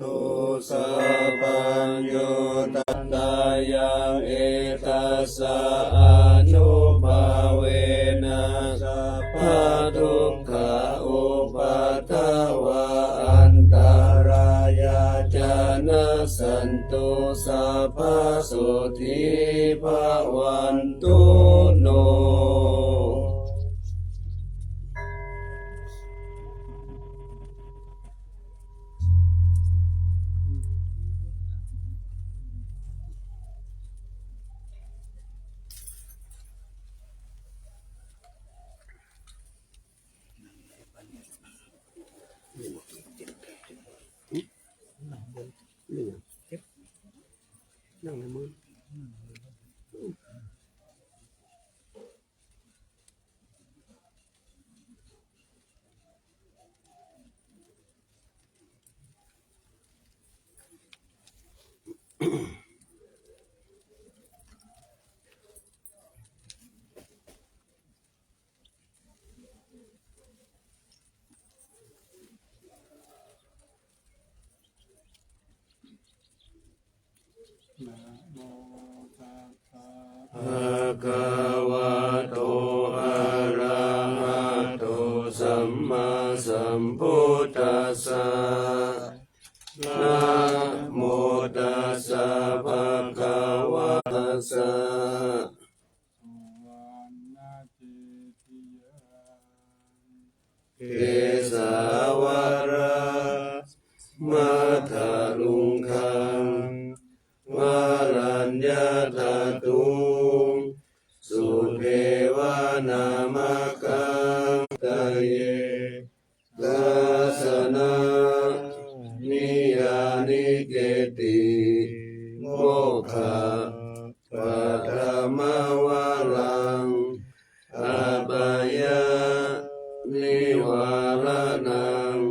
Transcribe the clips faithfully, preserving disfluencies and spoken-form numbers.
Sabbaññutaññataṃ etassa ānubhāvena sabbadukkhā upaddavā antarāyā ca nassantu sabbasotthī bhavantu no. Bhagavato arahato sammāsambuddhassa. Namo tassa bhagavatassa. Kesavaramāthaluṅgaṃ varaññathaduṃ sudevanamakaṃ taye dassanāni niyyānike'ti mokkhapathama varaṃ abhayanivaranaṃ.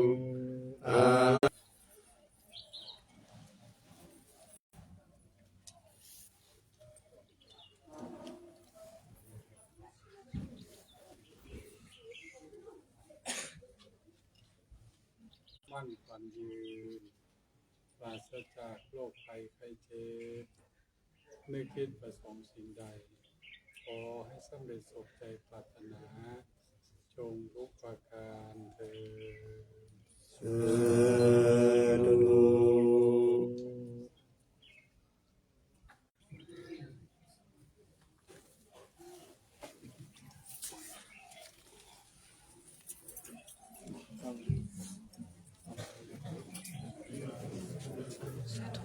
มั่นขวัญยืน ปราศจากโรคภัยไข้เจ็บ นึกคิดประสงค์สิ่งใด ขอให้สำเร็จสมใจปรารถนา จงทุกประการเทอญ สาธุ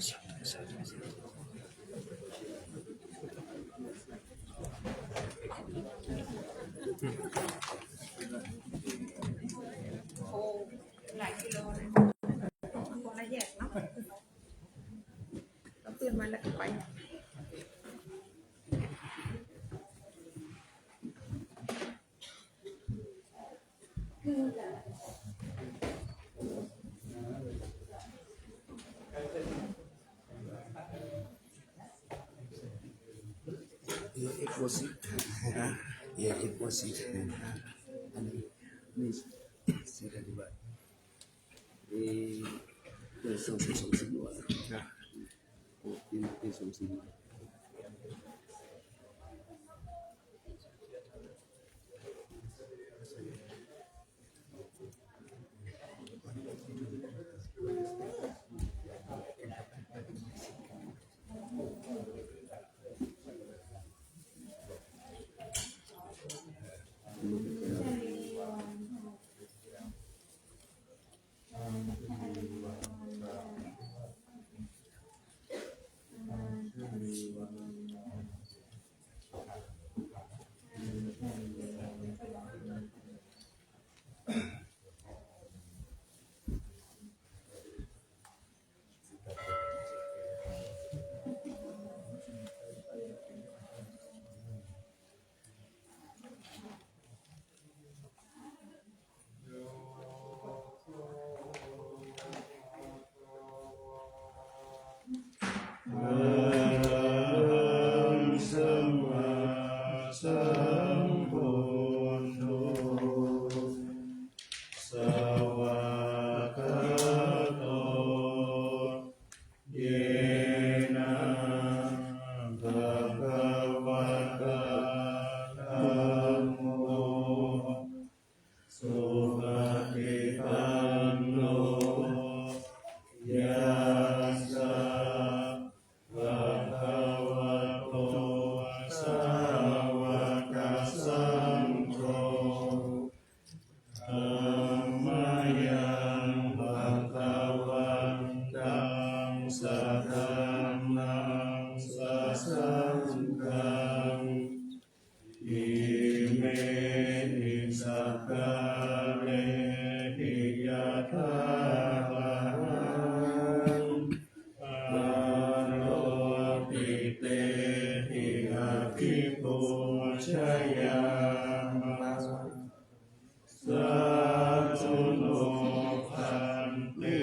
โอ้ หลายกิโลนะ คนละแยกเนาะ ก็ขึ้นมาแล้วก็ไป Ya, emosi. Ya, emosi. Ini, ini sudah dibuat. Eh, ya, sudah, sudah, sudah. Ya. Oh, ini, ini sudah, sudah. abhipūjayāma. Sādhu no bhante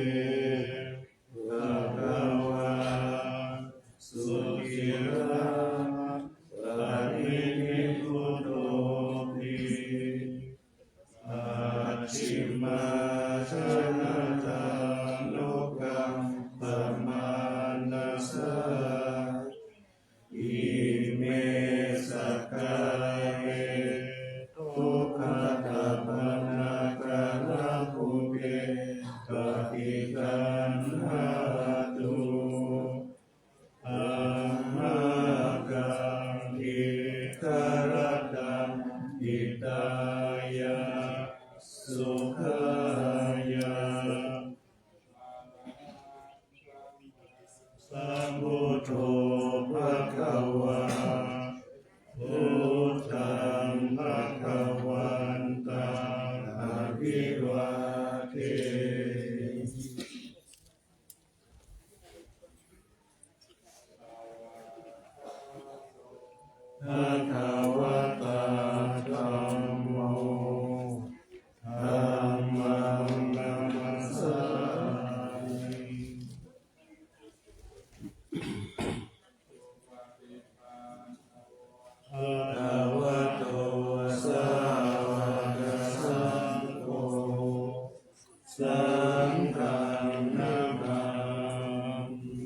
bhagavā suciraṃ parinibbutopi. Pacchimājanatānukampamānasā ime sakkāre duggatapaṇṇākārabhūte paṭiggaṇhātu amhākaṃ dīgharattaṃ hitāya sukhāya. Sambuddho bhagavā, buddhaṃ bhagavantaṃ abhivādemi. Bhagavatā dhammo, dhammaṃ namassāmi. Bhagavato sāvakasaṅgho, saṅghaṃ namāmi.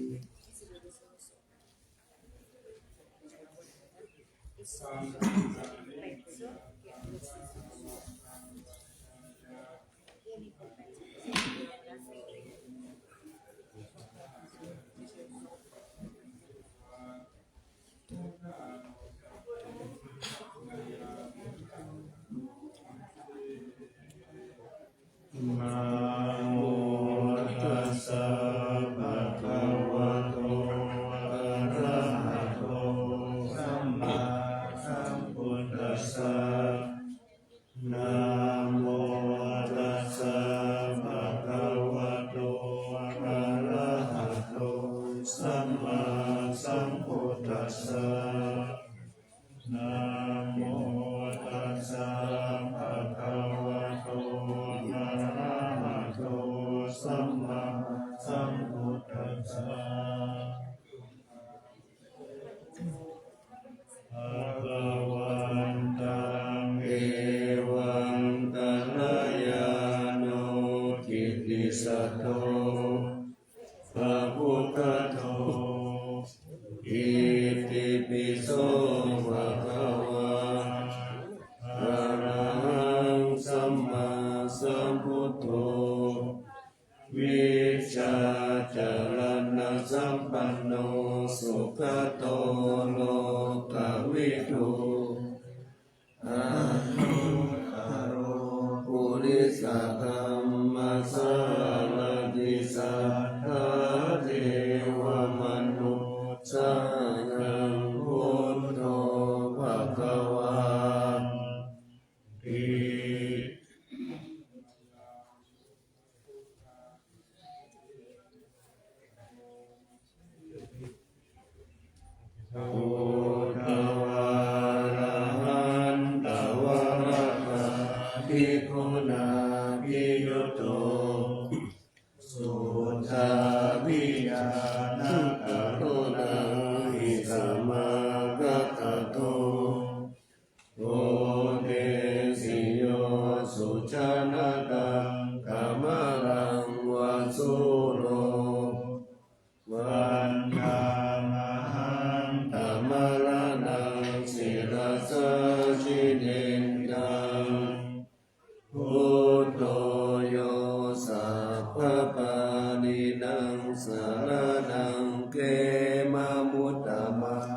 Namo tassa bhagavato arahato sammāsambuddhassa. Namo tassa bhagavato arahato sammāsambuddhassa. Namo tassa bhagavato arahato sammāsambuddhassa. Bhagavantaṃ evaṃ kalyāṇo kittisaddo pāpūgghado, ittipi so bhagavā arahaṃ sammāsambuddho, vijjācaraṇasampanno sugato lokavidū, anuttaro purisadammasārathi satthā devamanussānaṃ buddho bhagavāti. Buddhavārahantavaratādiguṇābhiyutto, suddhābhiñāṇakaruṇāhi samāgatatto, bodhesi yo sujanataṃ kamalaṃ va sūro, vandāmahaṃ tamaraṇaṃ sirasā jinendaṃ. Buddho yo sabbapāṇīnaṃ saraṇaṃ khemamuttamaṃ,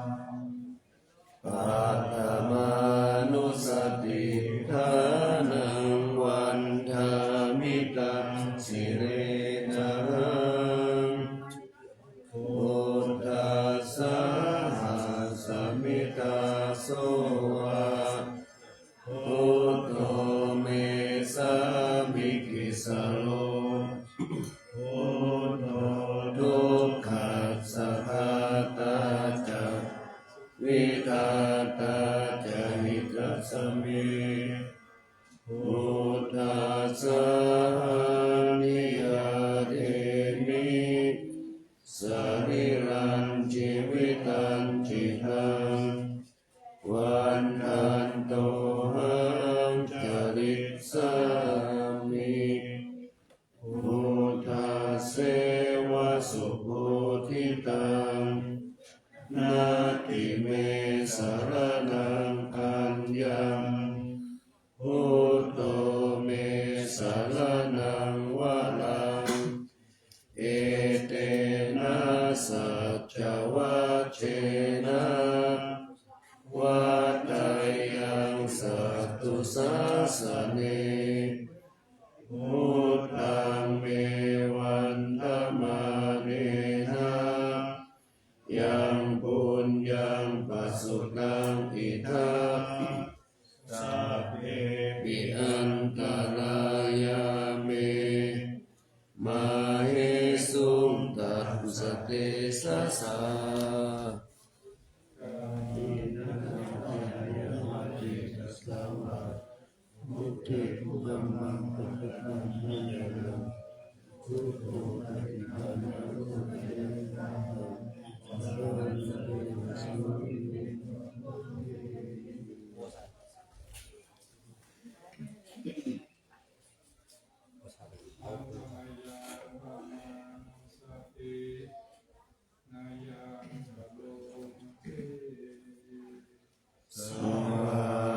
paṭhamānussatiṭṭhānaṃ vandāmi taṃ sirenahaṃ. Buddhassāhasmi dāso va, buddho me sāmikissaro, buddho dukkhassa ghātā ca vidhā tā ca hitasmiṃ buddhassa ahaṃ niyyādemi sarīrañjīvitañcidaṃ vandantohaṃ carissāmi buddhasseva subodhitaṃ. Natthi me saraṇaṃ aññaṃ, buddho me saraṇaṃ varaṃ, etena saccavajjena vaḍḍheyyaṃ satthu sāsane. Buddhaṃ me vandamānena yaṃ puññaṃ pasutaṃ idha, sabbepi antarāyā me māhesuṃ tassa tejasā.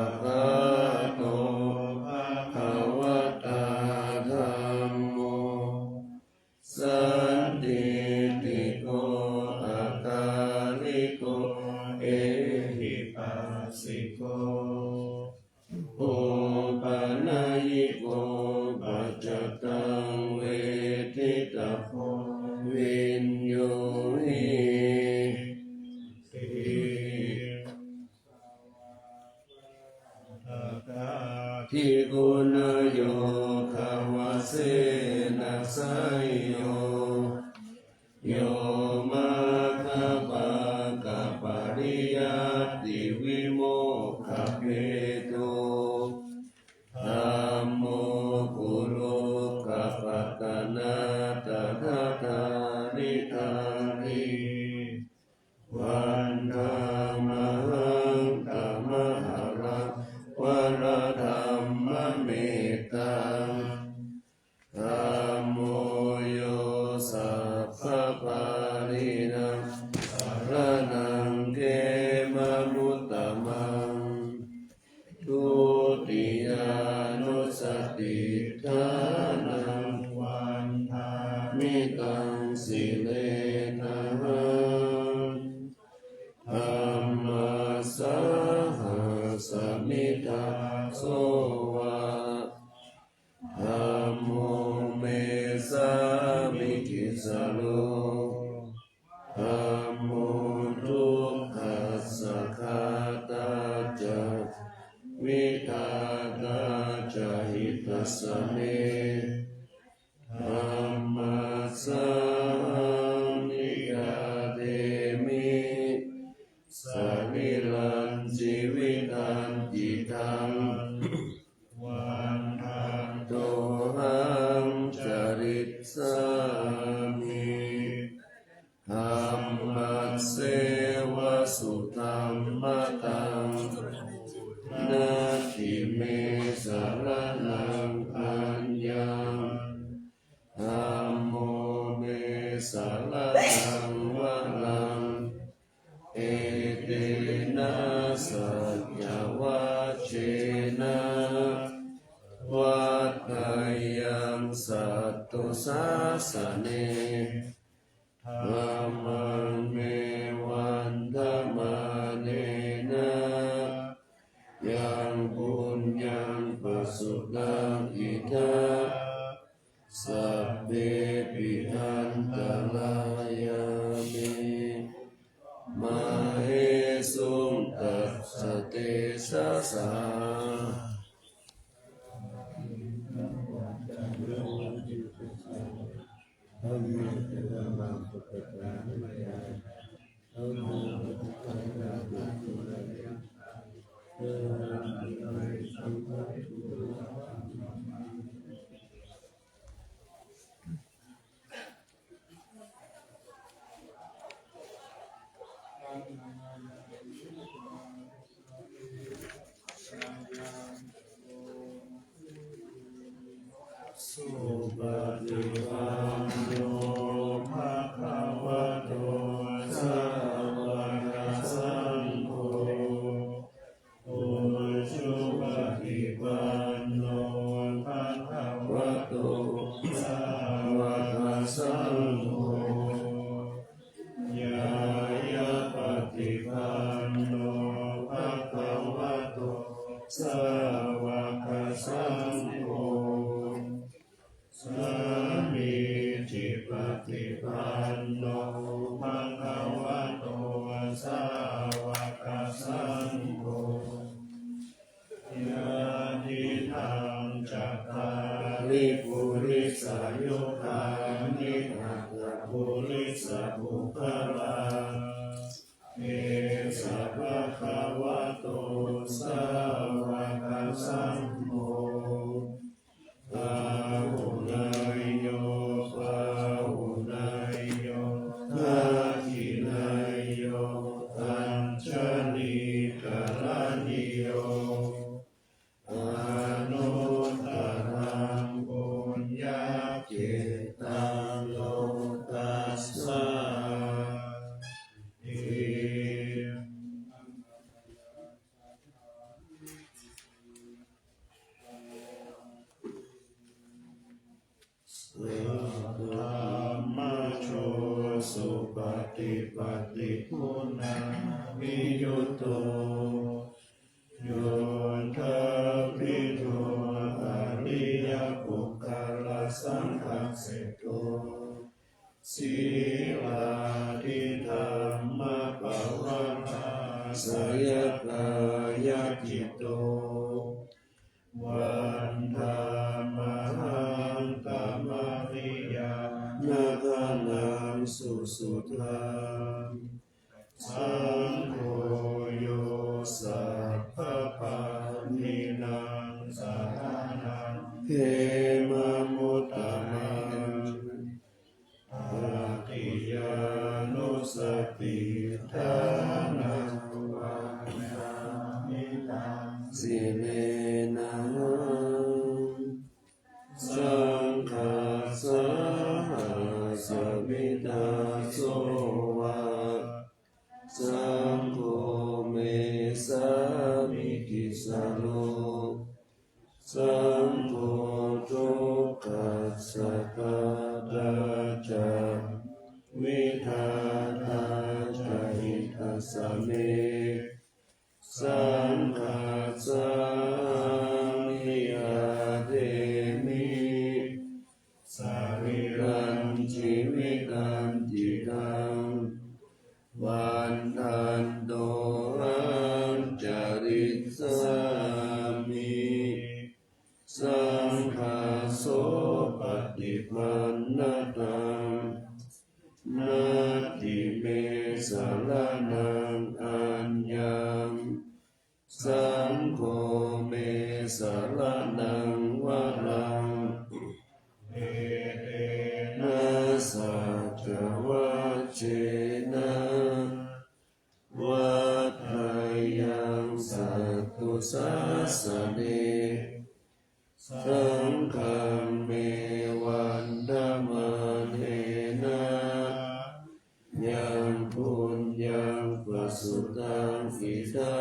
Svākkhāto bhagavatā dhammo, sandiṭṭhiko akāliko ehipassiko, opanayiko paccattaṃ veditabbo viññūhīti. Dvādasākāradhikguṇayogavasena seyyo, yo maggapākapariyattivimokkhabhedo, dhammo kulokapatanā tadadhāridhārī, vandāmahaṃ tamaharaṃ varadhammametaṃ. Dhammo yo sabbapāṇīnaṃ saraṇaṃ khemamuttamaṃ, dutiyānussatiṭṭhānaṃ vandāmi taṃ sirenahaṃ. Dhammassāhasmi dāso va, dhammo me sāmikissaro, dhammo dukkhassa ghātā ca vidhātā ca hitassa me, dhammassāhaṃ niyyādemi sarīrañjīvitañcidaṃ vandantohaṃ carissāmi. Dhammasseva sudhammataṃ, natthi me saraṇaṃ aññaṃ, dhammo me saraṇaṃ varaṃ, etena saccavajjena vaḍḍheyyaṃ satthu sāsane. Dhammaṃ me vandamānena yaṃ puññaṃ pasutaṃ idha, sabbepi antarāyā me māhesuṃ tassa tejasā. Paṭipanno bhagavato sāvakasaṅgho, ujupaṭipanno bhagavato sāvakasaṅgho, ñāyapaṭipanno bhagavato sāvakasaṅgho, sāmīcipaṭipanno bhagavato sāvakasaṅgho, yadidaṃ cattāri purisayugāni aṭṭha purisapuggalā, esa bhagavato sāvakasaṅgho, āhuneyyo pāhuneyyo dakkhiṇeyyo añjalikaraṇīyo, anuttaraṃ puññakkhettaṃ lokassāti. Saddhammajo supaṭipattiguṇaviyutto, yoṭṭhabbidho ariyapuggalasaṅghaseṭṭho, sīlādidhammapavarāsayakāyacitto, vandāmahaṃ tamariyañāṇadaṃ susuddhaṃ. Saṅgho yo sabbapāṇīnaṃ saraṇaṃ khemamuttamaṃ, tatiyānussatiṭṭhānaṃ vandāmi taṃ sirenahaṃ. Saṅghassāhasmi dāso va, saṅgho me sāmikissaro, saṅgho dukkhassa ghātā ca vidhātā ca hitassa me, saṅghassāhaṃ niyyādemi sarīrañjīvitañcidaṃ, vandantohaṃcarissāmi saṅghassopaṭipannataṃ, natthi me saraṇaṃ aññaṃ, saṅgho me saraṇaṃ varaṃ, etena saccavajjena vaḍḍheyyaṃ satthu sāsane. Saṅghaṃ me vandamānena yaṃ puññaṃ pasutaṃ idha,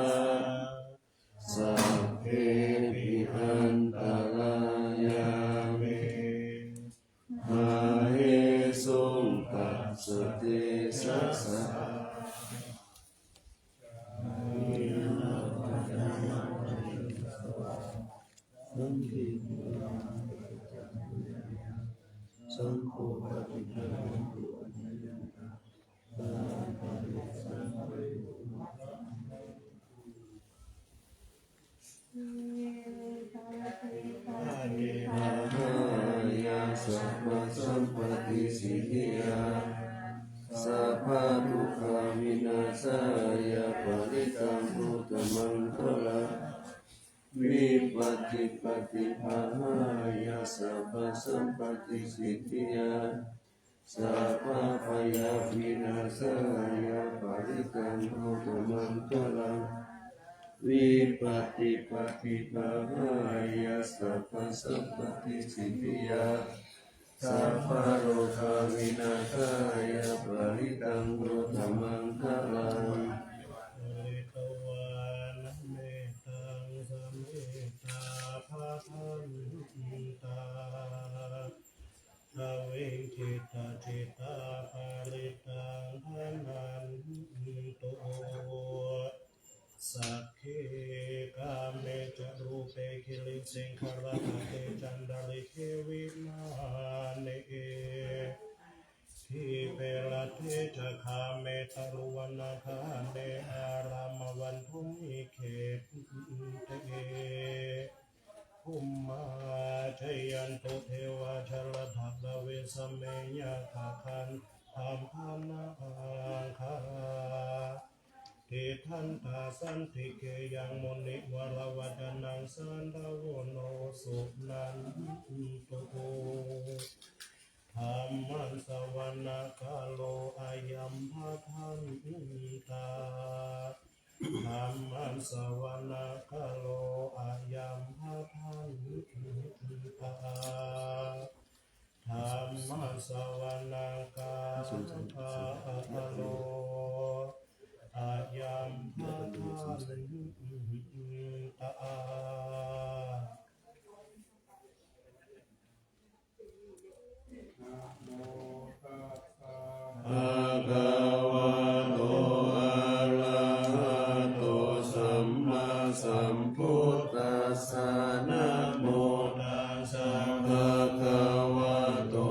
sabbepi antarāyā me māhesuṃ tassa tejasā. Pahāya sabbasampattisiddhiyā, sabbadukkhavināsāya parittaṃ brūtha maṅgalaṃ. Vipattipaṭibāhāya sabbasampattisiddhiyā, sabbabhayavināsāya parittaṃ brūtha maṅgalaṃ. Vipattipaṭibāhāya sabbasampattisiddhiyā, sabbarogavināsāya parittaṃ brūtha maṅgalaṃ. Pharitvāna mettaṃ samettā bhadantā, kaviṃ khittacittā parittaṃ bhaṇantu. Sagge kāme ca rūpe girisikharataṭe cantalikkhe vimāne, dīpe raṭṭhe ca gāme taruvanagahane āramawaṇṇubhūmikhette, bhummā cāyantu devā jalathalavisame yakkhagandhabbanāgā, tiṭṭhantā santike yaṃ munivaravacanaṃ sādhavo no suṇantu. Dhammassavanakālo ayambhadantā. Dhammassavanakālo ayambhadantā. Dhammassavanakālo ayambhadantā. Namo tassa bhagavato arahato sammāsambuddhassa. Namo tassa bhagavato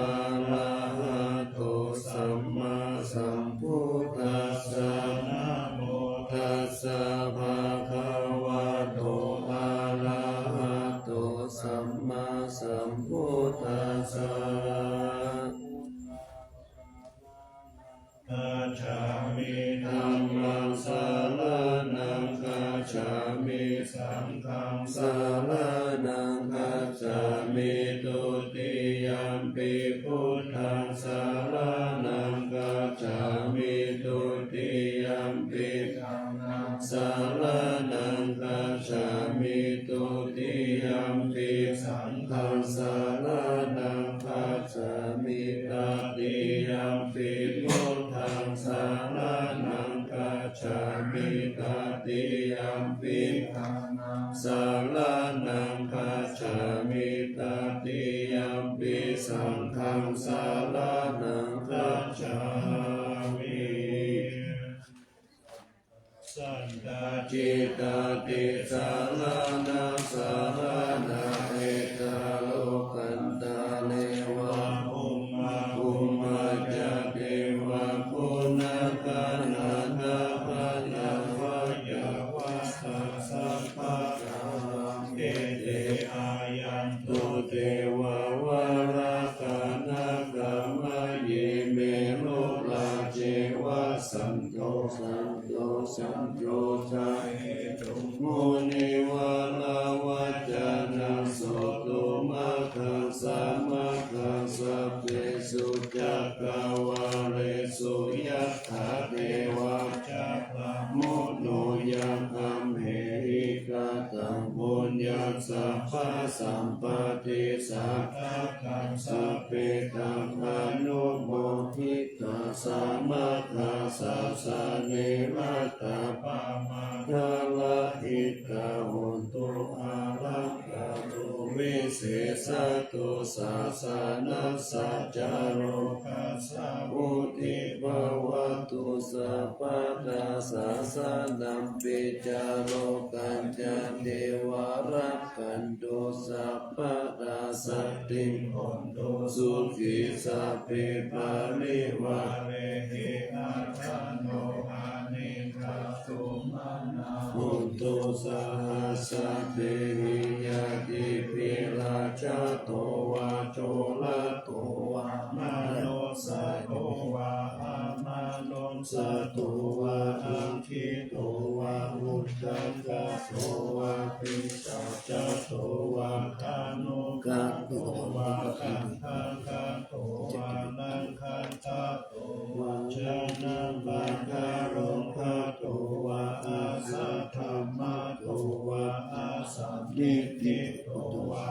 arahato sammāsambuddhassa. Namo tassa bhagavato arahato sammāsambuddhassa. Gacchāmi. Dhammaṃ saraṇaṃ gacchāmi. Saṅghaṃ saraṇaṃ gacchāmi. Dutiyampi buddhaṃ saraṇaṃ gacchāmi. Dutiyampi dhammaṃ saraṇaṃ gacchāmi. Dutiyampi saṅghaṃ saraṇaṃ gacchāmi. Tatiyampi buddhaṃ saraṇaṃ gacchāmi. Tatiyampi dhammaṃ saraṇaṃ gacchāmi. Tatiyampi saṅghaṃ saraṇaṃ gacchāmi. Satta cittā tisaraṇa saraṇā. Etha lokantā devā bhummā bhummā ca devā guṇagaṇā nāgā yāmā yāvattā sabbadānaṃ ete āyantu devā valakā nāgā mahiddhi rakkhantu. Santo santo santo ca munivaravacanaṃ sotthumaggaṃ samaggāya sabbesu cakkavāḷesu yathā devatā ca brahmuno yaṃ amhehi kataṃ puññaṃ sabbasampatti sādhakaṃ sabbe taṃ anumoditvā samaggāya sāsane ratā pamādarahitā hontu arahato visesato sāsanassa ca lokassa vuḍḍhī bhavatu sabbadā. Sāsanampi ca lokañca devā rakkhantu sabbadā. Sadā hontu sukhī sabbe parivārehi attāno anekā sumanaṃ hontu saha sabbehi ñātibhi. Rājato vā corato vā manussato vā amanussato vā aggito vā udakato vā pisācato vā khāṇukato vā kaṇṭakato vā nakkhattato vā janapadarogato vā asaddhammato vā asandiṭṭhito vā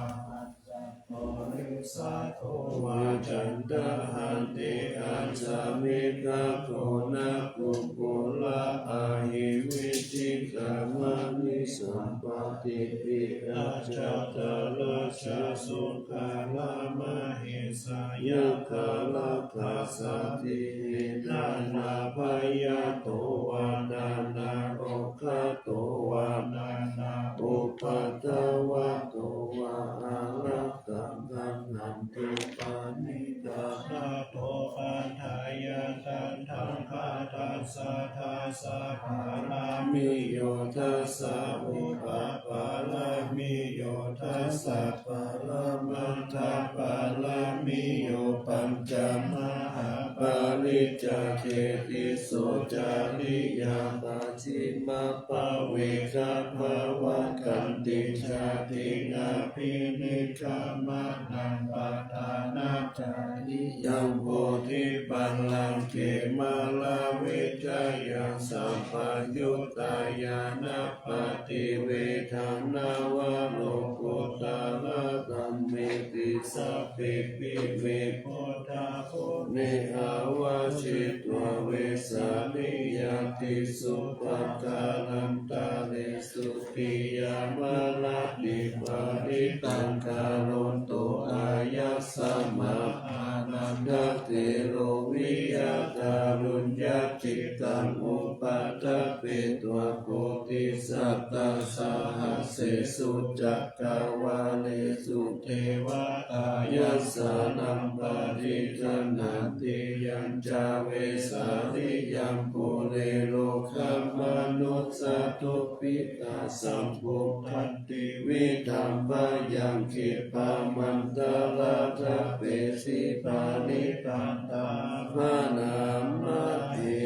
Bodhisatto va Caṇḍahatthi, Ajāvigha Goṇa Kukkura, Ahi Vicchika Maṇisappa, Dibbija Dhataraṭṭhā, Sukkara Mahesā, Yakkhā Rakkhasā Tividhaṃ, Nābhayato va Nānārogato va, Nānā Upaddavato va, Ārakkhaṃ Gaṇhantu Paṇḍitā. Tato paṭṭhāya tatthaṃ Khattassattha, Sappaḷāmi yo dasa, Upapaḷāmi yo dasa, Paramatthapāḷāmi yo pañca, Mahāpariccāge tisso cariyā, Pacchimabbhave Gabbhāvakkantiṃ, Jātiṃ Abhinikkhamanaṃ, Padhānacariyaṃ, Bodhipallaṅke Māravijayaṃ, Sabbaññutañāṇappaṭi paṭivedhaṃ, Navalokuttaradhammeti, Sabbepi me buddhaguṇe, Āvajjitvā Vesāliyā, Tīsu Pākārantaresu, Tiyāmarattiṃ Parittaṃ, Karonto Āyasmā Ānandatthero, Viya Kāruññacittaṃ Upaṭṭhapetvā, Koṭisatasahassesu Cakkavāḷesu, Devatā Yassāṇaṃ Paṭiggaṇhanti, Yañca Vesāliyaṃ Pure Rogāmanussadubbhikkhasambhūtantividhambhayaṃ, Khippāmantaradhāpesi Parittaṃ taṃ Bhaṇāma he.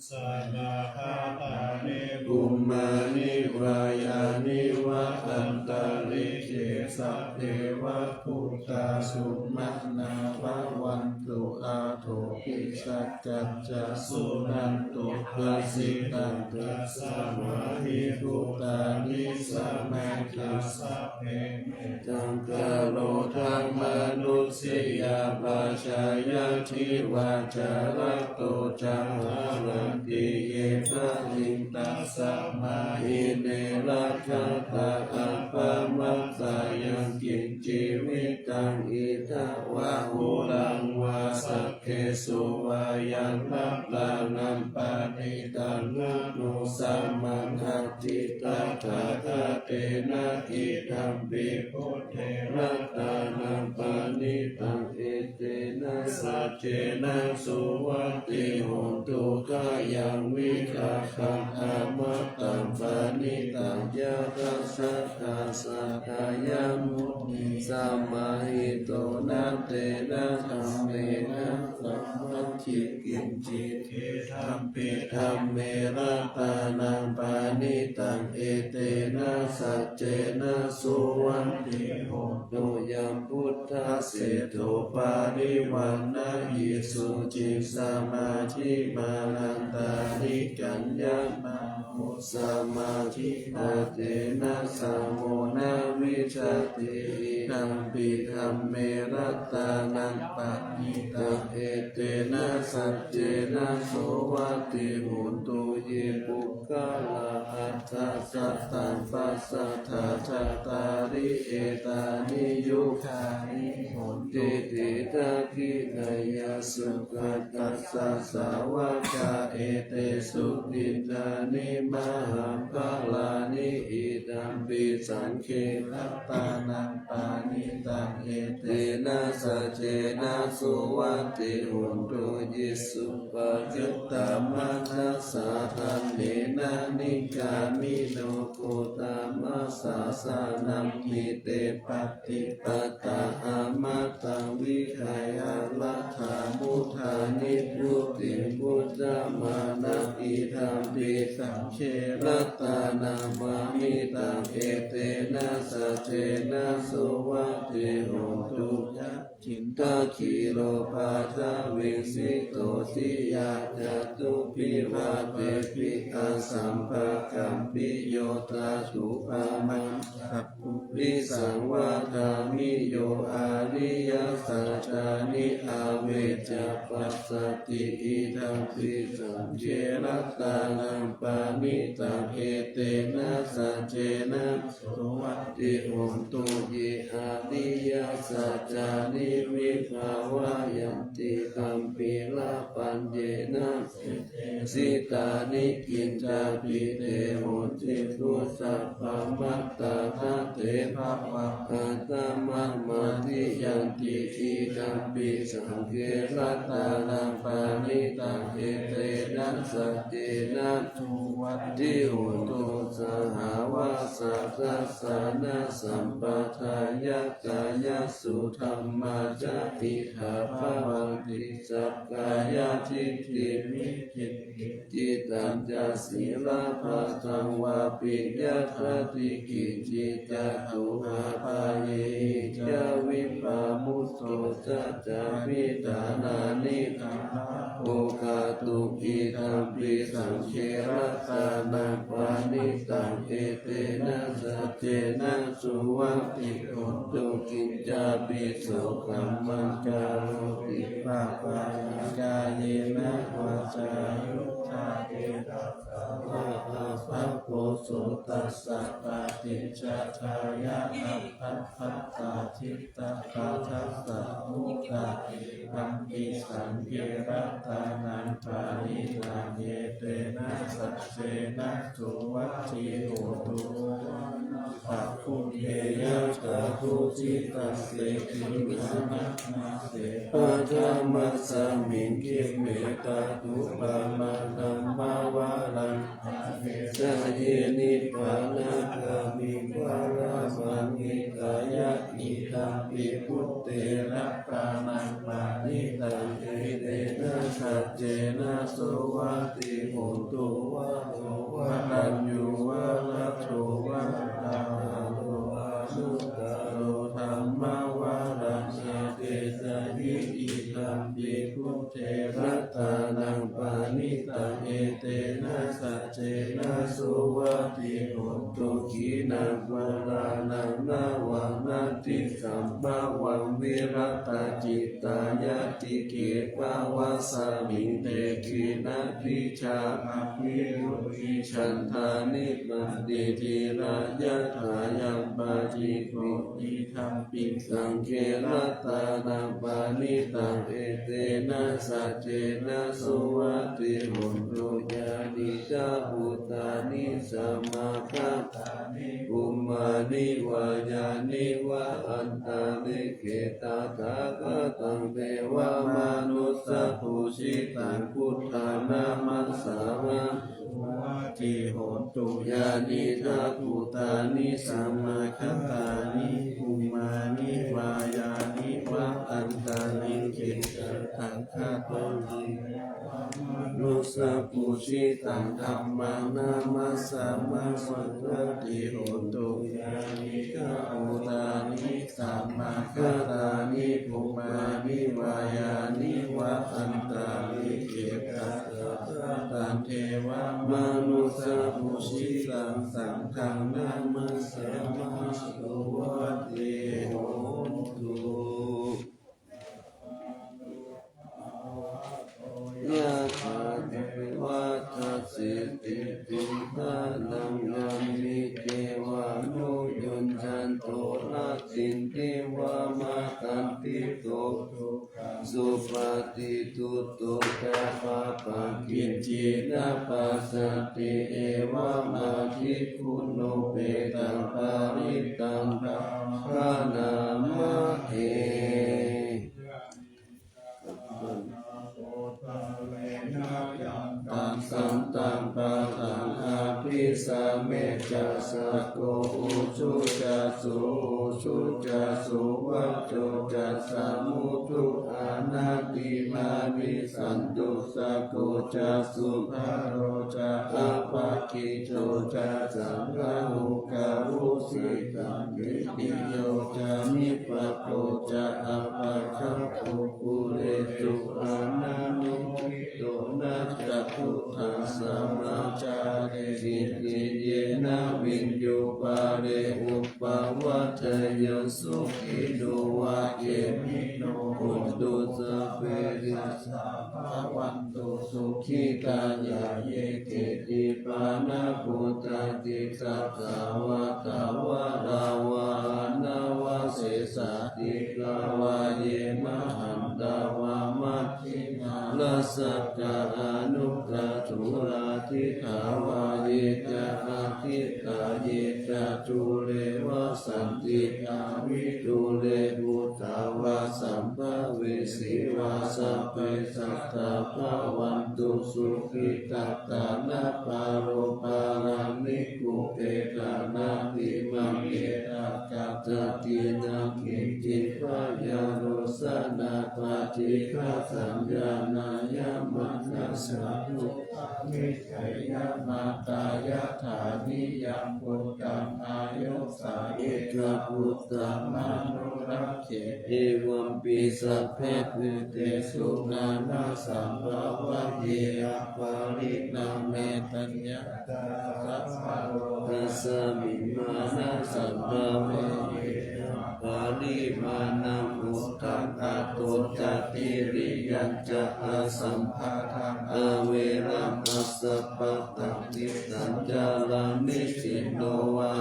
Sabbadukkhāni bhummāni vā yāni va antalikkhe, sabbeva bhūtā sumanā bhavantu athopi sakkacca suṇantu bhāsitaṃ. Tasmā hi bhūtā nisāmetha sabbe mettaṃ karotha mānusiyā pajāya, divā ca ratto ca haranti ye baliṃ, tasmā hi ne rakkhatha appamattā. Yaṃ kiñci vittaṃ idha vā huraṃ vā saggesu vā yaṃ ratanaṃ paṇītaṃ, na no samaṃ atthi tathāgatena, idampi buddhe ratanaṃ paṇītaṃ, etena saccena suvatthi hotu. Khayaṃ vigagaṃ amataṃ paṇītaṃ, yadajjhagā sakyamunī samāhito, na tena dhammena samatthi kiñci, idampi dhamme ratanaṃ paṇītaṃ, etena saccena suvatthi hotu. Yambuddhaseṭṭho parivaṇṇayī suciṃ, samādhimānantarikaññamā hu, samādhipatena samo na vijjati, idampi dhamme ratanaṃ paṇītaṃ, etena saccena suvatthi hotu. Ye puggalā aṭṭha sataṃ pasatthā, cattāri etāni yugāni honti, te dakkhiṇeyyā sugatassa sāvakā, etesu dinnāni mahapphalāni, idampi saṅghe ratanaṃ paṇītaṃ, etena saccena suvatthi hotu. Ye suppayuttā manasā daḷhena, nikkāmino gotamasāsanamhi, te pattipattā amataṃ vigayha, laddhā mudhā nibbutiṃ bhuñjamānā, idampi saṅghe ratanaṃ paṇītaṃ, ete tena saccena suvatthi hotu. Yacchintā khīlo paṭhaviṃ sito siyā catubbhi vātebhi asampakampiyo, tathūpamaṃ sabbuddhisaṃ vadāmi, yo ariyasaccāni avecca passati. Idampi saṅghe ratanaṃ paṇītaṃ, etena saccena suvatthi hotu. Ye ariyasaccāni vibhāvayanti, amhi labhante na sesisītāni kiñcāpi, te honti dukkhappattā, na te bhavaṃ aṭṭhamamādiyanti. Idampi saṅghe ratanaṃ paṇītaṃ, etena saccena suvatthi hotu. Sahāvassa dassanasampadāya, kāyasudhammā ca idha bhavanti, sakkāyadiṭṭhi vicikicchitañca sīlabbataṃ vāpi yadatthi kiñci, catūhapāyehi ca vippamutto, ca cābhiṭhānāni kāmato kātuṃ. Idampi saṅghe ratanaṃ paṇītaṃ, etena saccena suvatthi hotu. Kiñcāpi so kammaṃ karoti pāpakaṃ, kāyena vācāyuda vā, pāpaggaho tassa paṭicchadāya, abhabbatā cittapadassa muttā. Idampi saṅghe ratanaṃ paṇītaṃ, etena saccena suvatthi hotu. Bhāgute yatha tusitaṃ sekhim, aṇāsena paṭhamasmiṃ khemme, tathūpamaṃ dhammavaraṃ pavesayhi, nibbānagāmiṃ paramaṃ hitāya. Idampi buddhe ratanaṃ paṇītaṃ, etena saccena suvatthi hotu. Varo varaññū varado varāharo, anuttaro dhammavaraṃ pavesayhi. Idampi buddhe ratanaṃ paṇītaṃ, etena saccena suvatthi hotu. Khīṇaṃ purāṇaṃ navaṃ natthi sambhavaṃ, virattacittāyatike bhavasmiṃ, te khīṇabījā aviruḷhichandā, nibbanti dhīrā yathāyampadīpo. Idampi saṅghe ratanaṃ paṇītaṃ, etena saccena suvatthi hotu. Yānīdha bhūtāni samāgatāni, bhummāni vā yāni va antalikkhe, tathāgataṃ devamanussapūjitaṃ, buddhaṃ namassāma suvatthi hotu. Yānīdha bhūtāni samāgatāni, bhummāni vā yāni va antalikkhe, tathāgataṃ devamanussapūjitaṃ, dhammaṃ namassāma suvatthi hotu. Yānīdha bhūtāni samāgatāni, bhummāni vā yāni va antalikkhe, tathāgataṃ devamanussapūjitaṃ, saṅghaṃ namassāma suvatthi hotu. Yathā vārivahā seṭṭhe, pavutthajātimakkhīlaṃ, yaṃ nidvā nānuyyajjhanto, rattindiva matandito, dukkhaṃ supatiṭṭhito ca, pāpaṃ kiñci na passati, evamādiguṇūpetaṃ parittaṃ bhaṇāma he. Santaṃ padaṃ abhisamecca. Sakko ujū ca suhujū ca suvaco cassa mudu anatimānī. Santussako ca subharo ca appakicco ca sallahukavusi. Santindriyo ca nipako ca appagabbho kulesu ananu to na catuddhasammacāre. Kittiyena viññū pare upavadeyyuṃ. Sukhino vā khemino hontu sabbe sattā bhavantu sukhitā. Yā ye ketti pāṇabhūtatthi tasā vā thāvarā vā anavasesā, dīghā vā ye mahantā vā maj jhimā rassakā aṇukathūlā. Diṭṭhā vā ye ca adiṭṭhā ye ca dūre vasanti avidūre, bhūtā vā sambhavesī vā sabbe sattā bhavantu sukhitattā. Na paro paraṃ nikubbetha nātimaññetha katthaci naṃ kiñci, byārosanā paṭighasaññā nāññamaññassa dukkhamiccheyya. Mātā yathā niyaṃ puttaṃ āyusā ekaputtamanurakkhe, evampi sabbabhūtesu nānāsaṃ bhāvaye aparimāṇaṃ. Tasmiṃ mānasabhāvaye aparimāṇaṃ uddhaṃ adho ca tiriyañca asambādhaṃ averaṃ asapattaṃ. Tiṭṭhañcaraṃ nisinno vā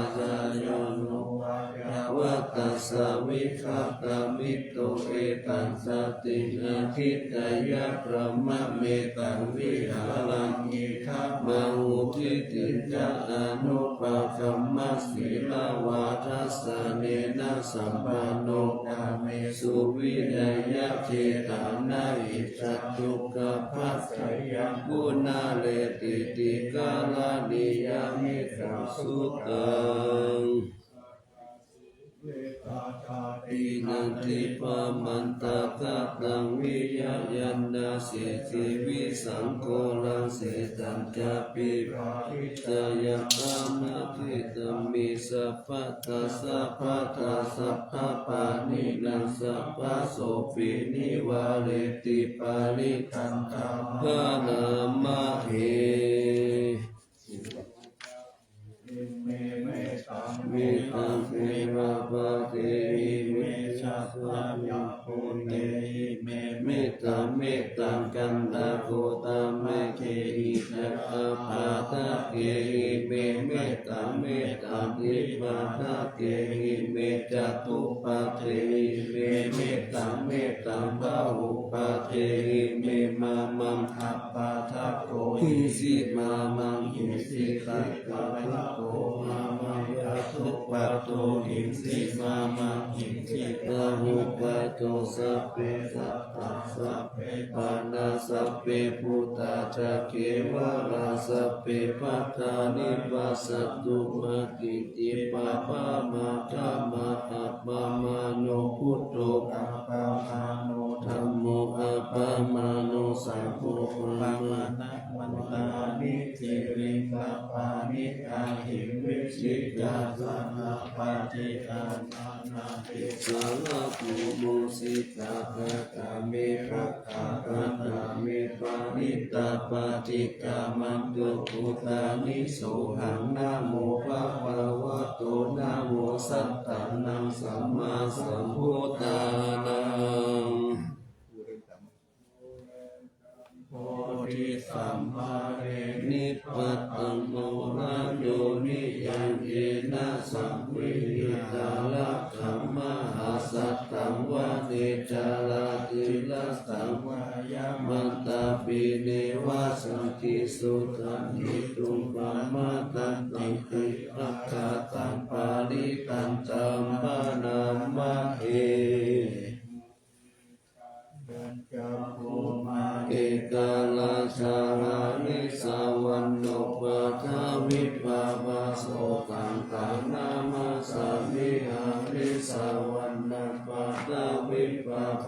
yāno vā yāvatassa vigatamiddho, etaṃ satiṃ adhiṭṭheyya brahmametaṃ vihāraṃ idhamāhu. Diṭṭhiñca anupagamma sīlavā dassanena sampanno, kāmesu vineyya gedhaṃ na hi jātu gabbhaseyyaṃ punaretīti. Karaṇīyam mettaṃ sutaṃ. Natthi pamāṇaṃ kataṃ viya yaṃ nassi tivisaṃ ghoraṃ sesañcāpi paṭicca yaṃ pamādetamhi sabbadā sabbattha sabbapāṇinaṃ sabbasopi nivāreti parittaṃ brahmāhi. Mettaṃ devapādehi me sabbabhūtehi me mettaṃ, mettaṃ kaṇṭakagotamehi ca appadakehi me mettaṃ, mettaṃ dipadehi me catupadehi me mettaṃ, mettaṃ bahupadehi me. Mā maṃ appadakohi, mā maṃ hinsi, dīgharattako mā maṃ catupadohi, mā maṃ hinsi bahupado. Sabbe sattā sabbe pāṇā sabbe bhūtā ca kevalā, sabbe bhadrāni passantu mā kiñci pāpamātā. Mā appamāṇo buddho, appamāṇo dhammo, appamāṇo saṅgho, pamāṇavantāni tiriṃ tapāni tahi vicchikā, sārapaṭi dānādī sārabū mūsikā, gāgā me bhaggā gaṇā me parittā, paṭikkamantu bhūtāni, sohaṃ namo bhagavato, namo sattannaṃ sammāsambuddhānaṃ. Bodhisambhāve nipataṃ morayoṇiyaṃ, yena saṃvihitā rāgā mahāsataṃ, vane carātilasaṃ vā yamantā pī neva saṅkissutaṃ, hituṃ pamātaṃ taṃ tiṭṭhaṅgataṃ, parittañca bhaṇāma he. Yañca bhummā ekarājā, harissavaṇṇo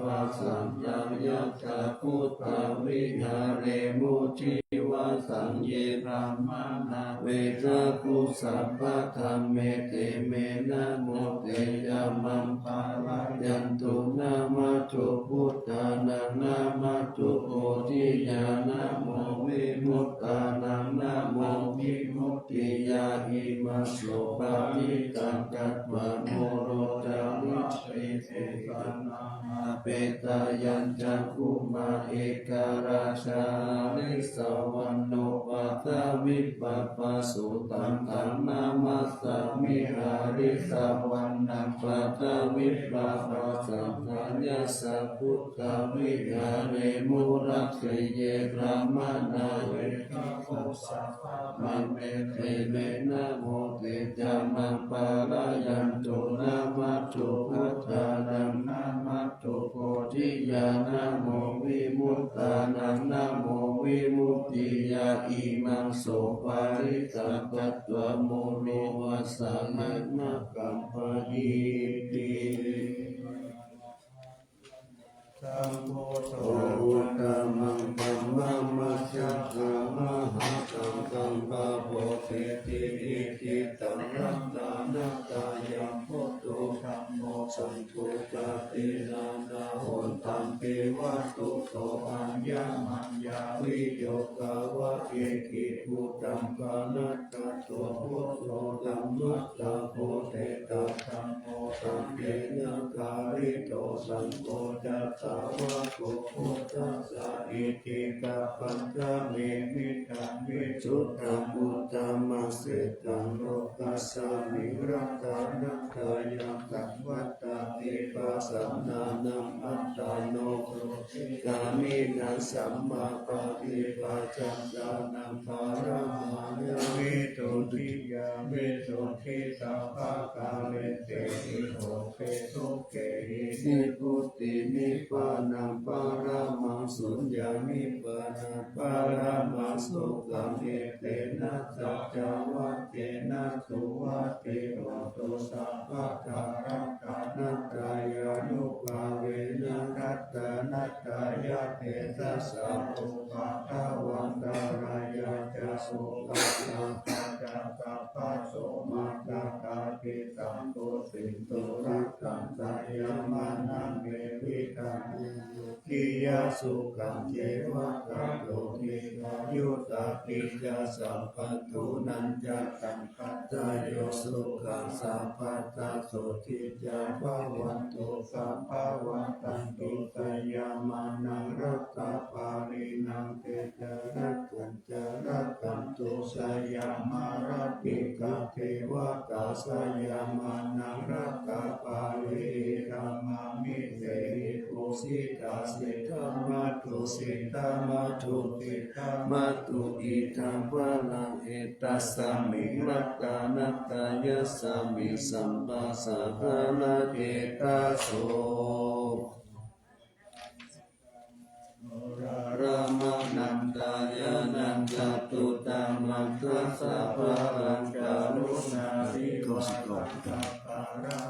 vasantaṃ yathā bhūtaṃ viharemu divā saṃ ye brāhmaṇā vedagū sabbadhamme te me namo te ca maṃ pālayantu. Namatthu buddhānaṃ namatthu bodhiyā namo vimuttānaṃ namo vimuttiyā. Imaṃ so parittaṃ katvā moro ca vippesaṃ apetayañcakkhumā ekarājā harissavaṇṇo paṭhavippabhāso taṃ taṃ namassāmi harissavaṇṇaṃ paṭhavippabhāsaṃ. Tayajja buddhaviharemu rattiye brāhmaṇā vedagū sabbadhamme te me namo te ca maṃ pālayantu. Namatthu buddhānaṃ namatthu bodhiyā namo vimuttānaṃ namo vimuttiyā. Imaṃ so parittaṃ katvā moro vessāyamakampayīti. Dhammo uttamaṃ dhammam majjhattha mahāsaṅghaṃ pavadethi. Iti taṃ ratanattayaṃ buddho dhammo saṅgho ca tiṇṇannahontaṃ. Dvema vatthuto ayamaññā viyogā va ekibhūtaṃ. Pahātattho buddho dhammassako tesa dhammo saṅghena pālito saṅgho ca sāvako buddhassa. Iti tappatthane mittaṃ visuddhaṃ uttamaseṭṭhaṃ lokasmiṃ ratanattayaṃ saṅvattanti pasannānaṃ attano gāminaṃ sammāpaṭipājantānaṃ paramāya visuddhiyā visuddhijātakappale tehi hopesukehi nibbutinibbānaṃ paramaṃ suññaṃ nibbānaṃ paramaṃ sukhaṃ. Etena saccavajjena suvatthi hotu sabbadā. Ratanattayānubhāvena ratanattayatejasā upaddavaṃ antarāyā ca sokā santā ca sabbaso maggappaṭi saṅghuṭṭhintu. Ratanattayamānā me vidaṃ āyukiya sukhaṃ ceva ṭhātu dīghāyutā pi ca sabbato. Nañca taṃ adayo sukhaṃ sabbadā sotthī ca bhavantu sabbavadantu. Sayamānaṃ ratapālinaṃ tejarattañca rakkhantu sayamārajikā devakā. Sayamānaṃ ratapāli idamāmi sehi pūjitā siddhamātu siddhamātu siddhamātu idaṃ balaṃ. Etasmiṃ ratanattayasmiṃ sabbasatthānaṃ etaso oraramanantayānaṃ catuttamatthaṃ sabbaṃ karuṇā siko siko.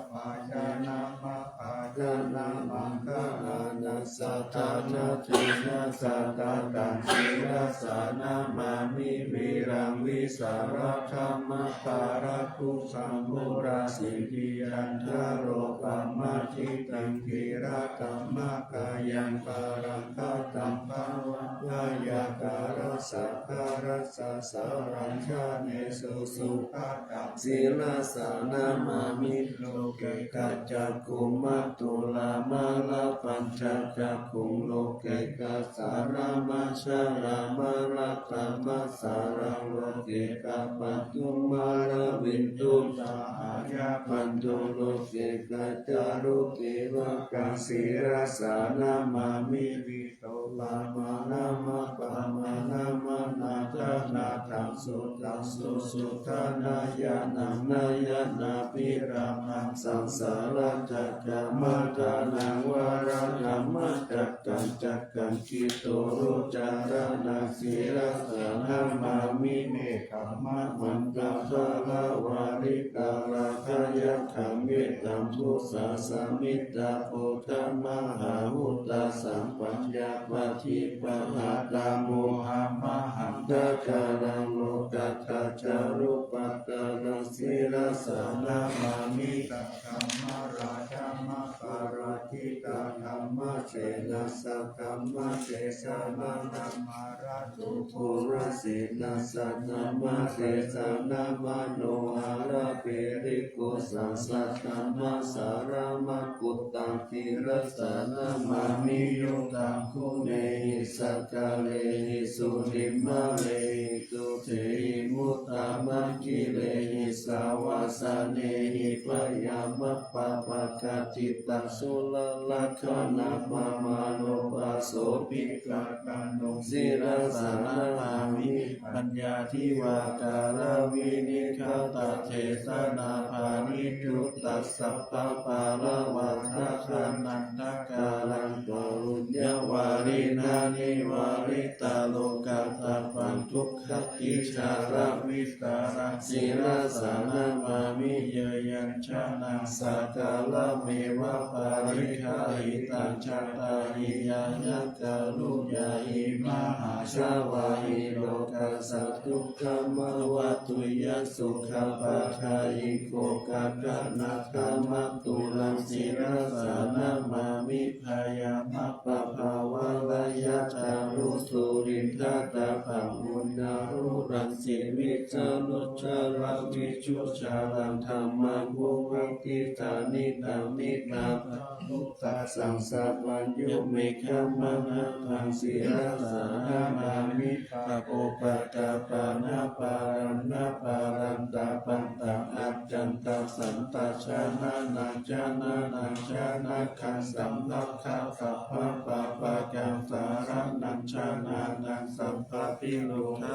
Pāyāna maggāna maṅgalāna sāsanaṃ sirasā taṃ sirasā namāmi vīraṃ vīsalaṃ dhammakāraṃ kusaṃ purāsiddhi antarokamaṅgalaṃ jitaṃ dhīrakammakāyaṃ balaṃ kataṃ bhaṇāma byagghikārassa kālassa saraṃ jānesu sugataṃ. Sirasā namāmi loke kacakkhumā tulā mālā pañcacakkhuṃ loke kasāramācharāmāraṃ tamasaraṃ loke kappaṭuṃ māraviṃ tuṇhā āyabhaṇḍuṃ loke kacāruṃ devakā. Sirasā namāmi visuddhimānamapamāṇamanādānatthaṃ suddhaṃ susuddhānāyanaṃ nayanābhiramaṃ saṃsāracchakamaddhānaṃ varadhammā Cakkaṃ cakkaṃ citturūcaraṇaṃ sirasā namāmi. Meghamaṇḍamalāvalikārakhayakkhaṃ mettambusāsamiddhaṃ buddhamahābhūtasamphaññapaṭipahātaṃ mohamahaṅgacaraṃ lokattha- charūpakkaraṃ sirasā namāmi. Saddhammaratamaparattitattammasenā saddhammatesanā dhammasenā saddhammatesanā manoharapirikūsaṃ saddhammasāramakuthaṃ sirasā namāmi. Yuddhaṃ guṇehi sakalehi surimārehi sūtehi muttamaṅgelehi savāsanehi byāmappabhāgajitaṃ sulalakkhaṇapamāṇopasobhitāgaṇḍuṃ sirasā namāmi. Paññādhivākāraviññātakāyadesanā pariññuddhasabbapāḷavakāhanaṃ ṭhākāraṃ kāruññavārinanivāritarogapatthukkhatīcaraviṭṭhānaṃ sirasā namāmi. Yayañjanaṃ sakkarameva pariggāhitaṃ chattāhi yāyakkharuññahi mahāsāvahi lokassa dukkhamāvatuyya sukhapphāṇāyiko kaṭṭhanakkhamatthulaṃ sirasā namāmi. Byāmappabhāvaṃ rājagharusurindaṭṭhapaṅguṇālūraṃ sivijānuccharaviduccharaṃ dhammaṃ bodhisattanidhānitaṃ buddhasaṅghaṃ sabbaññuṃ meghamaṇḍanaṃ sirasā namāmi. Tapopaṭṭhapāṇābhāraṃ nābhāraṃ tapaṭṭhā accantaṃ santacchānānaṃ janānaṃ janakaṃ samāgappā sabbapāpakaṃ saraṇaṃ janānaṃ sabbapiroga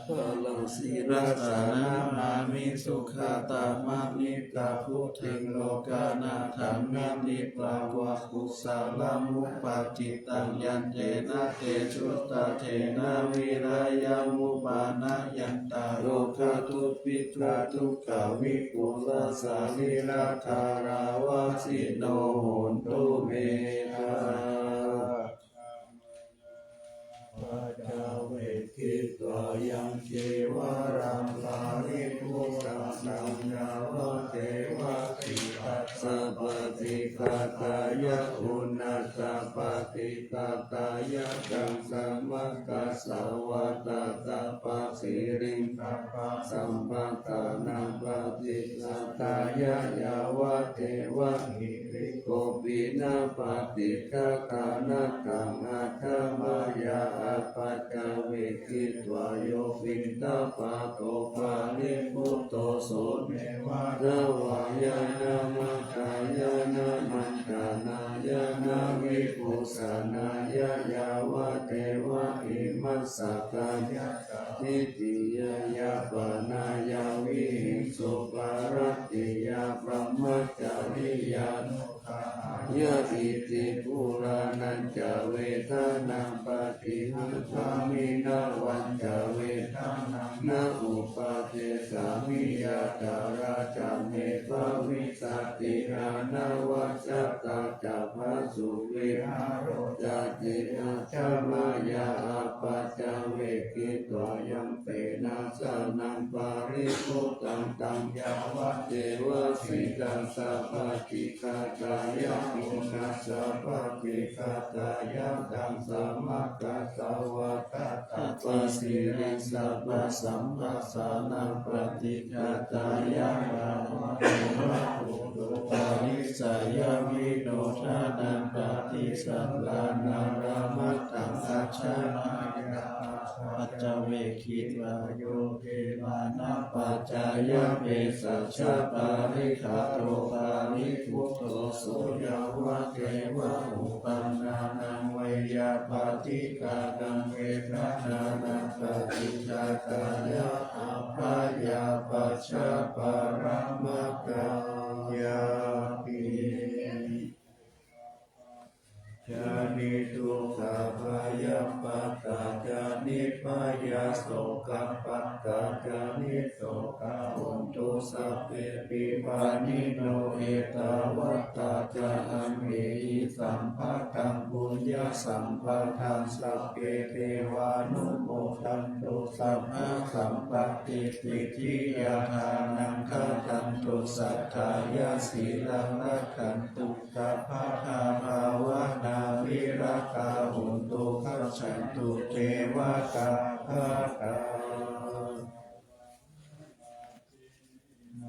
balaṃ sirasā namāmi. Sugatāmanukathāputthiṃ lokanāthaṃ nanditvāna kusalamupāditaṃ yantena tejavādakkhiṇā viriyamupayanti rogādukkhidadukkhavipulasārīradhāravāsino hontu me. Paccavekkhitvā yaṃ cīvaraṃ paribhuttaṃ taṃ yāvadeva sītassa paṭighātāya uṇhassa paṭighātāya taṃ samaggassava tattha pasiriṃ sabbasampattānaṃ paṭighātāya yāvadeva hirikopinapaṭighātānatthaṃ. Atha mā yā apaccavekkhitvā yo piṇḍapāto paribhutto so neva davāya na madāya na maṇḍanāya na vibhūsanāya yāvadeva imassa kāyassa ṭhitiyā yāpanāya vihiṃsuparatiyā brahmacariyānu ggahāya iti purāṇañca vedanaṃ paṭihaṅkhāmi navañca vedanaṃ na uppādessāmi yātrā ca me bhavissati anavajjatā ca phāsuvihāro cāti. Atha mā yā apaccavekkhitvā yaṃ senāsanaṃ paribhuttaṃ taṃ yāvadeva sītassa paṭighātāya uṇhassa paṭighātāya taṃ samaggassava tattha pasiriṃ sabbasampattānaṃ paṭighātāya yāvadeva buddho parissayavinodanaṃ paṭisallānārāmatthaṃ. Atha mā yā apaccavekkhitvā yo devānapaccayabhesajja parikkhāro paribhutto so yāvadeva uppannānaṃ veyyābādhikānaṃ vedanānaṃ paṭighātāya abyāpajjhaparamatāyāti. Dukkhappattā ca nibbhayā sokappattā ca nissokā hontu sabbepi pāṇino. Ettāvatā ca amhehi sambhataṃ puññasampadaṃ sabbe devānumodantu sabbasampattisiddhiyā. Dānaṃ dadantu saddhāya sīlaṃ rakkhantu sabbadā bhāvanābhiratā hontu gacchantu devatāgatā.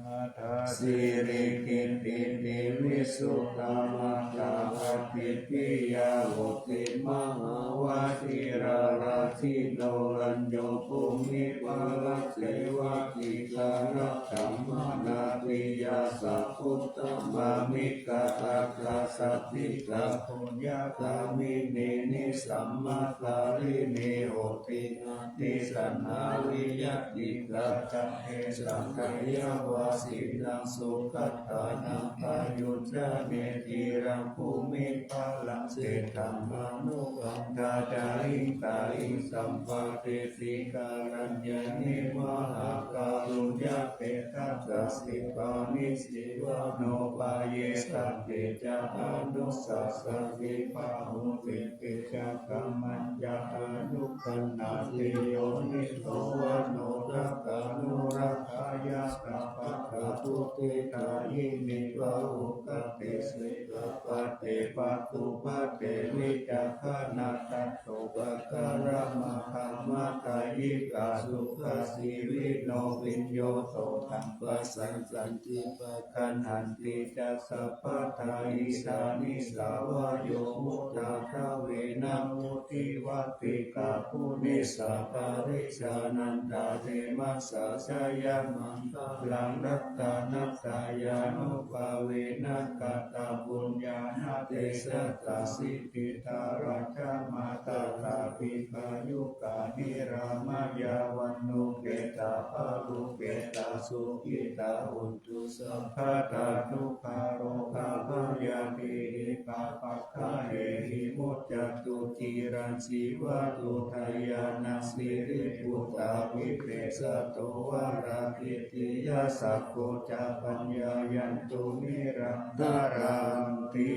Nātha sirikittidī visuddhā mātā āditteyya hosi mahāvajiralāsino rañño bhūmiputra sevāgi ca rakkhā manā piyā sakuddamā mittā ākāsaṭṭhitā puññagāminī nisammakārinī hosi nātisannā viyatthikkā ca tesaṃ dayavajjena sugatānaṃ payuñjane dhīraṃ bhūmipharaṃ seṭṭhaṃ anukampā ca hitāyiṃ sampatiṭṭhikaraññāni mahākāruññapetānaṃ sipāni sīvānubhāye sabbe ca anussasati pahūti. Te ca kammañca anukammati yoniso manorakkhanurakkhaye sabbadā vutthitāyime pahutattese sabbate pāthupaddave cakkhaṇā tato pakkaramakkhamatthayikhā sukhajīvino viññū sotaṃ pasassanti paggaṇhanti ca sabbadā. Isānīsā vāyo mukhā davena vuṭṭhivā tikā pūnissā parijānantaremassa jayamaṅgalaṃ. Ratanattayānubhāvena kataṃ puññaṃ na tejasā siddhi dharañca mātā ca dīghāyukā nirāmā yāva nupetā parūpetā sukhitā hontu sabbadā. Dukkharogabhayā verā pāpaggahehi muccantu ciraṃ jīvatu dayānaṃ siriputtābhipūjito varakeṭiyā sakko ca paññāyantu niraṅkaranti.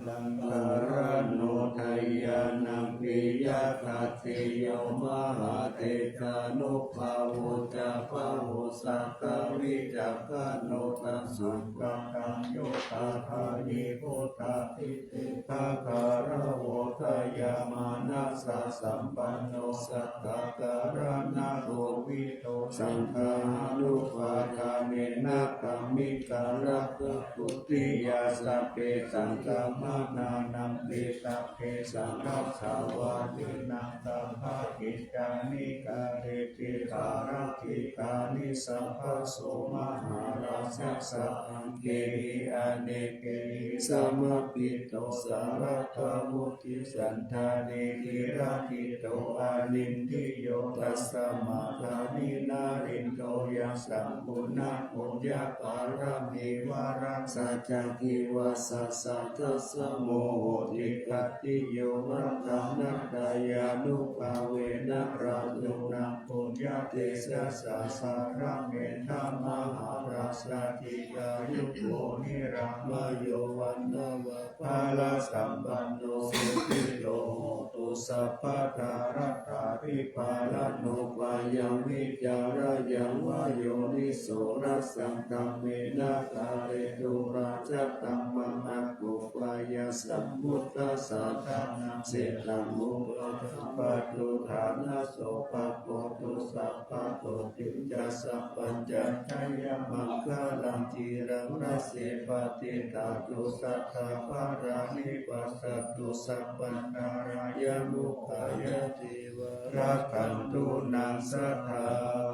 Laṅkarāno dayānaṃ piyadaseyo mahātejānubhāvo ca bahusattāvicakkhaṇo taṃ sutvā taṃ yodātāti buddhāditthakā ravo dayāmanassasampanno sattā karaṇakovido saṅgahanupādānena kammikarattā dutiyā sabbesaṃ samaṇānaṃ petaṃ tesaṃ rakkhatvādīnaṃ sabbakicchāni kareti karatthikāni sabbaso mahārājassa aṅgehi anekehi samapito saratā buddhi santane kilakkito anindriyo tasmā dāni narindo yaṃ sampūṇaṃ puññaparamī varaṃ saccaṃ iva sattassa mudhoti. Khattiyo ratanattayānubhāvena rājunaṃ puññatejasā jalathalamakkhā mahārājā dīghāyuko nirāmāyo vaṇṇava balasampanno sukhito hotu sabbadā. Rattābhipālaṃ upāyaṃ vicarāyaṃ vā yoniso rassaṃ dhammena dhāretu rājataṃ mahākuppāya sambuddhasāsanam. Seṭṭhaṃ upakappatu ṭhānaso pāpo tu sabbato tiṃ ca sabbañca jayamaṅgalaṃ. Ciraṃ rassepati dhātu sadā balāni passatu sabbantarāyamukkhāya deva rakkhantu naṃ sadā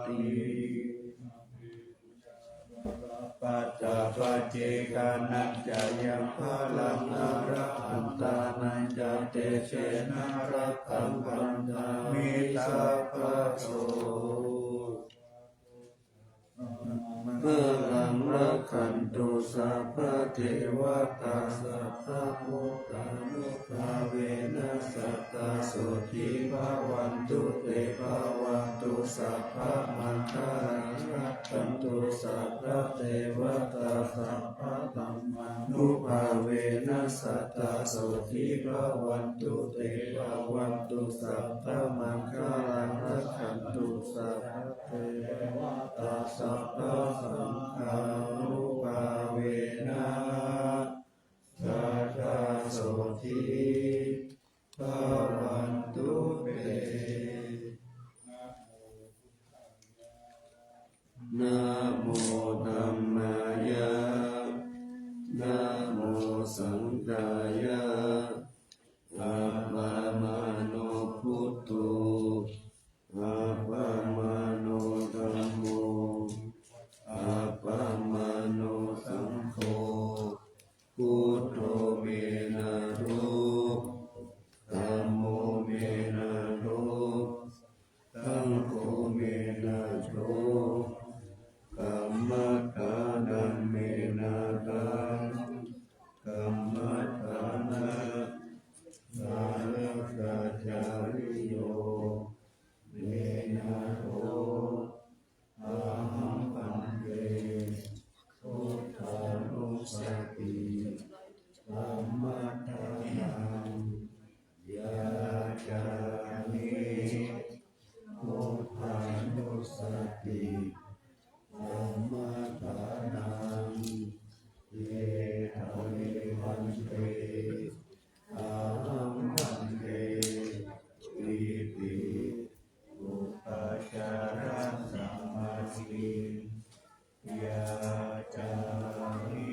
ti. Paccapaccekānañca yaṃ balaṃ arahantānañca tejena rakkhaṃ bandhāmi sabbaso. Maṅgalaṃ rakkhantu sabbadevatā devatā sabbabhūtānubhāvena sadā sotthī bhavantu te. Bhavatu sabbamaṅgalaṃ rakkhantu sabbadevatā sabbadhammānubhāvena sadā sotthī bhavantu te. Bhavatu sabbamaṅgalaṃ rakkhantu sabbadevatā sabbasaṅghānubhāvena sadā sotthī bhavantu te. Namo dhammāya, namo saṅghāya, appamāṇo buddho, appamāṇo dhammo, appamāṇo saṅgho, buddho me nātho, dhammo me nātho, saṅgho me nātho, kammaṭṭhānaṃ me nāthaṃ, kammaṭṭhānā sārākacāriyo me nātho. Ahaṃ bhante buddhānussati kammaṭṭhānaṃ yācāmi. Buddhānussati kammaṭṭhānaṃ gedhaṃ me bhante. Ahaṃ bhante iti upāsānasamatthiṃ yācāmi.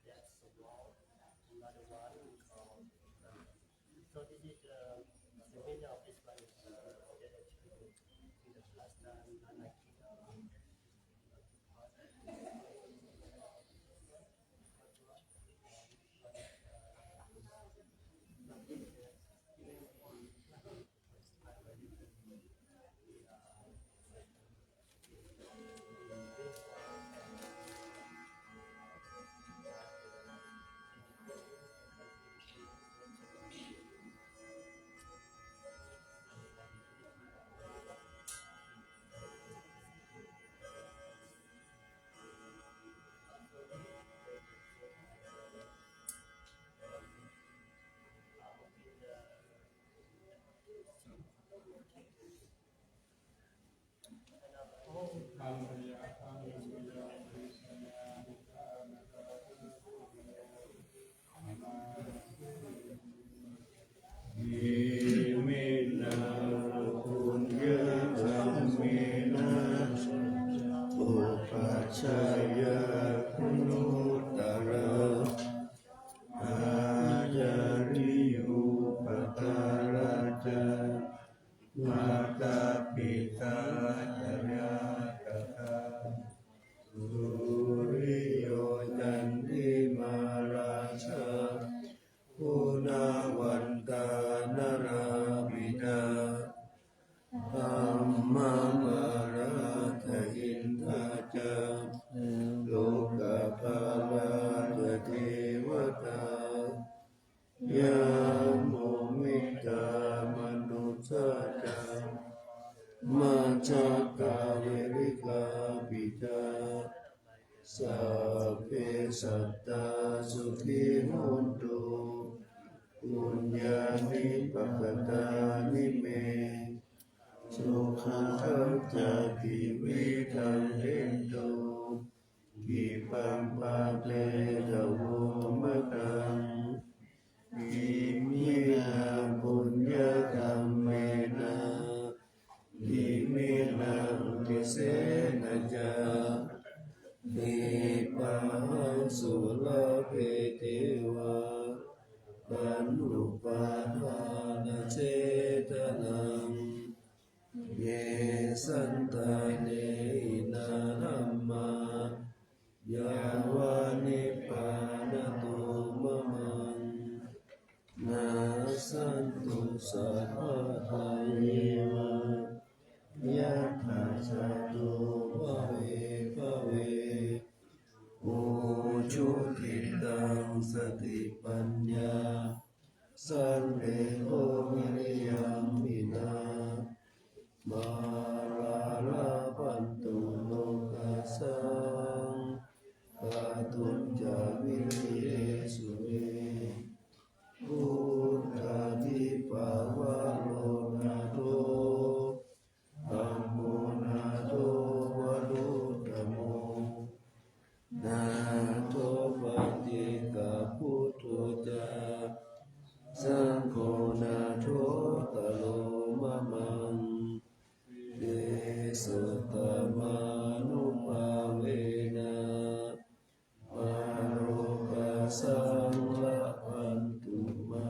That's the wall. Another one called, so this is the, the meaning of this one is, uh, in the past, uh, like, uh, Iminā puññakammena upajjhāyā guṇuttarā, ācariyūpakārā ca, mātā pitā ca ñātakā, suriyo candimā rājā, guṇavantā narāpi ca, brahmamārā ca indā ca, lokapālā ca devatā, yamo mittā manussā ca, majjhattā verikāpi ca, sabbe sattā sukhī hontu, puññāni pakatāni me, sukhañca tividhaṃ dentu, khippaṃ pāpetha vomataṃ. Iminā puññakammena, iminā uddisena ca, khippāhaṃ sulabhe ceva, taṇhupādānachedanaṃ. Ye santāne hinā dhammā, yāva nibbānato mamaṃ, nassantu sabbadā yeva, yattha jāto bhave bhave. Ujucittaṃ satipaññā, sallekho viriyamhinā, mārā labhantu nokāsaṃ, kātuñca viriyesu me. Vuṭṭhādhipavaro nātho, dhammo nātho varuttamo, nātho paccekabuddho ca, saṅgho nāthottaro mamaṃ. Tesottamānubhāvena, mārokāsaṃ labhantu mā.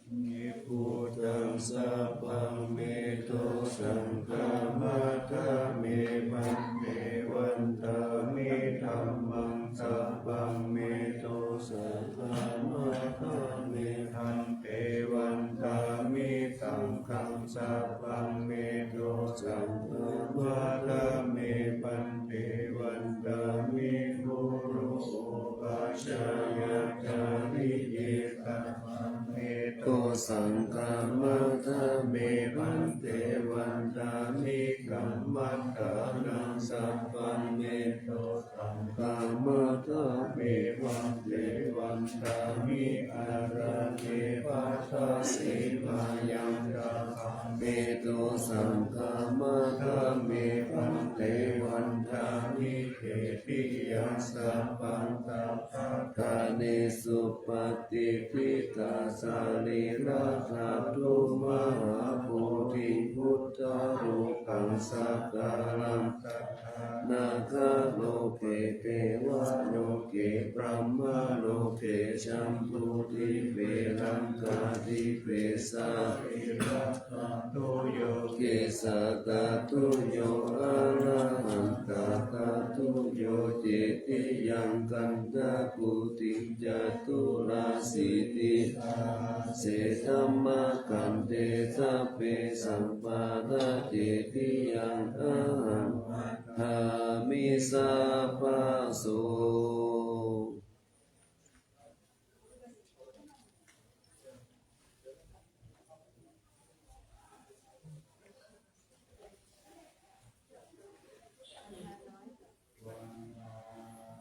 Vandāmi buddhaṃ, sabbaṃ me dosaṃ khamatha me bhante. Vandāmi dhammaṃ, sabbaṃ me dosaṃ khamatha me bhante. Vandāmi saṅghaṃ, sabbaṃ me dosaṃ khamatha me bhante. Vandāmi guru upajjhāyācariye, sabbaṃ me dosaṃ khamatha me bhante. Vandāmi kammaṭṭhānaṃ, sabbaṃ me dosaṃ khamatha me bhante. Vandāmi ārāme bhaddāsemāyaṃ, sabbaṃ me dosaṃ khamatha me bhante. Vandāmi cetiyaṃ, sabbaṃ sabbaṭṭhānesu patiṭṭhitā, sārīradhātu mahābodhiṃ buddharūpaṃ sakalaṃ sadā, nāgaloke devaloke brahmaloke jambudīpe laṅkādīpe, sārīradhātuyo kesādhātuyo arahantāgātuyo, cetiyaṃ gandhakuṭiṃ caturāsītisahassedhammakkhandhe, sabbe saṃvāra cetiyaṃ ahaṃ vandāmi sabbaso.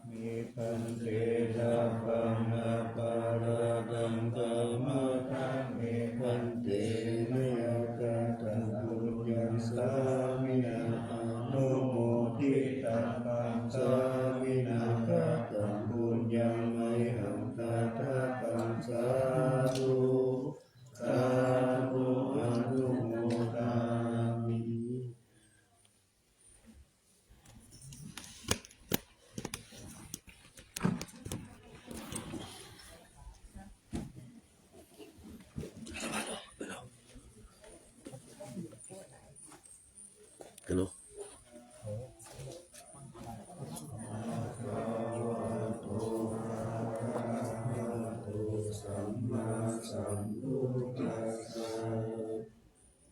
Me bhante sabbaṃ aparādhaṃ khamatha me bhante, mayā kataṃ puññaṃ sāminā กันเนาะ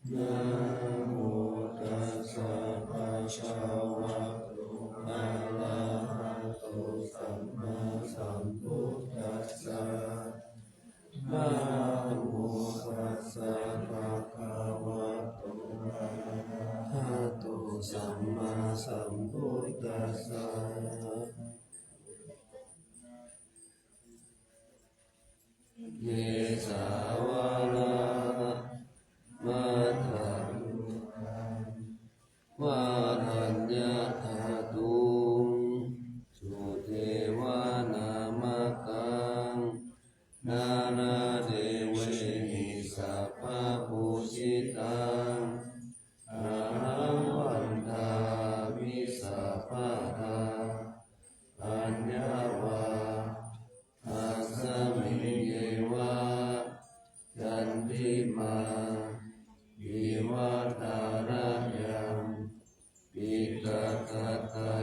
Namo tassa bhagavato arahato sammāsambuddhassa. Namo tassa bhagavato arahato sammāsambuddhassa. Kesāvalāmakkhaṃ varaññadhātuṃ sudevanāmakkhāmaṃ nāḷādevehi sabbapūjitaṃ ahaṃ vandāmi sabbadā. Aññāva asmiṃ yeva candimā iva thārayaṃ, diṭṭhagadagā